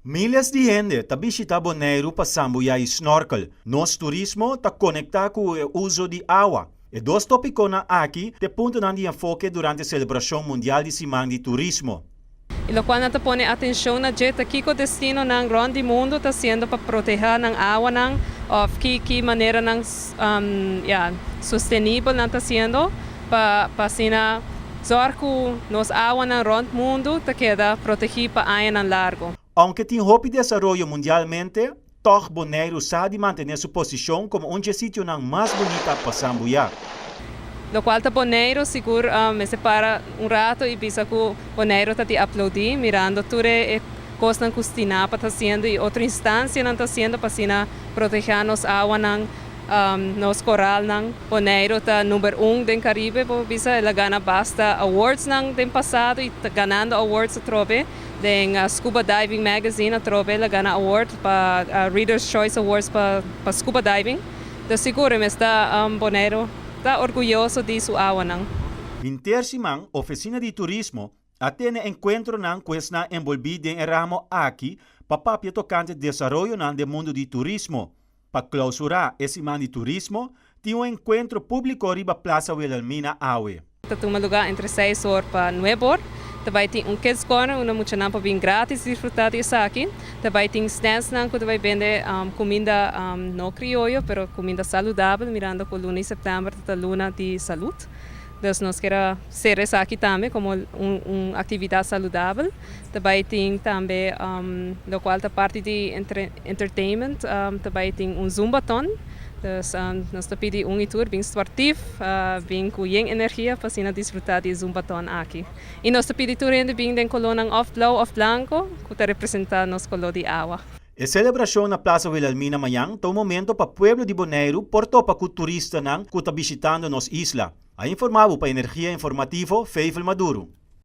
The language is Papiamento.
Miles di hende ta bishitá Boneiru pa sambuyá i snorkel. Nos turismo ta konektá ku e uso di awa. E dos tópikonan aki ta e puntonan di enfoke durante selebrashon mundial di Siman di Turismo. I lokual nan ta pone atenshon na dje ta kiko destinonan rònt di mundu ta hasiendo pa protehá nan awanan òf ki ki maneranan ya sostenibel nan ta hasiendo pa pa asina zòrg ku nos awanan rònt mundu ta keda protegí pa añanan largu. Ounke tin hopi desaroyo mundialmente, tòg Boneiru sa di mantené su posishon komo un dje sitionan mas bunita pa sambuyá. Lokual ta Boneiru sigur mester para un rato i bisa ku Boneiru ta di aploudí mirando tur e kosnan ku Stinapa ta hasiendo i otro instansianan ta hasiendo pa asina protehá nos awanan, nos koralnan. Boneiru ta number un den Karibe por bisa, el a gana basta awardsnan den pasado i ta ganando awards atrobe. Den Scuba Diving Magazine atrobe el a gana award pa Reader's Choice Awards pa scuba diving. Ta sigur e mes ta Boneiru ta orguyoso di su awanan. Henter siman Ofisina di Turismo a tene enkuentronan ku esnan enbolbí den e ramo aki pa papia tokante desaroyonan den mundu di turismo. Pa klousurá e siman di turismo tin un enkuentro públiko riba Plaza Wilhelmina awe. Ta tuma lugá entre seis or pa nuebe or. Ta bai tin un kids corner unda muchanan por bin gratis disfrutá di esaki. Ta bai tin standsnan ku ta bai bende kuminda no krioyo pero kuminda saludabel mirando ku luna di sèptèmber ta ta luna di salud. Dus nos kier a sera esaki tambe komo un aktividat saludabel. Ta bai tin tambe lokual ta parti di entertainment ta bai tin un zumbaton. Dus nos ta pidi un i tur bin sportief, bin ku yen energia pa asina disfrutá di e zumbaton aki. I nos ta pidi tur hende bin den kolónan òf blou òf blanko ku ta representá nos koló di awa. E selebrashon na Plaza Wilhelmina mañan ta un momento pa pueblo di Boneiru por topa ku turistanan ku ta bishitando nos isla. A informá bo pa Energia Informativo, Feivel Maduro.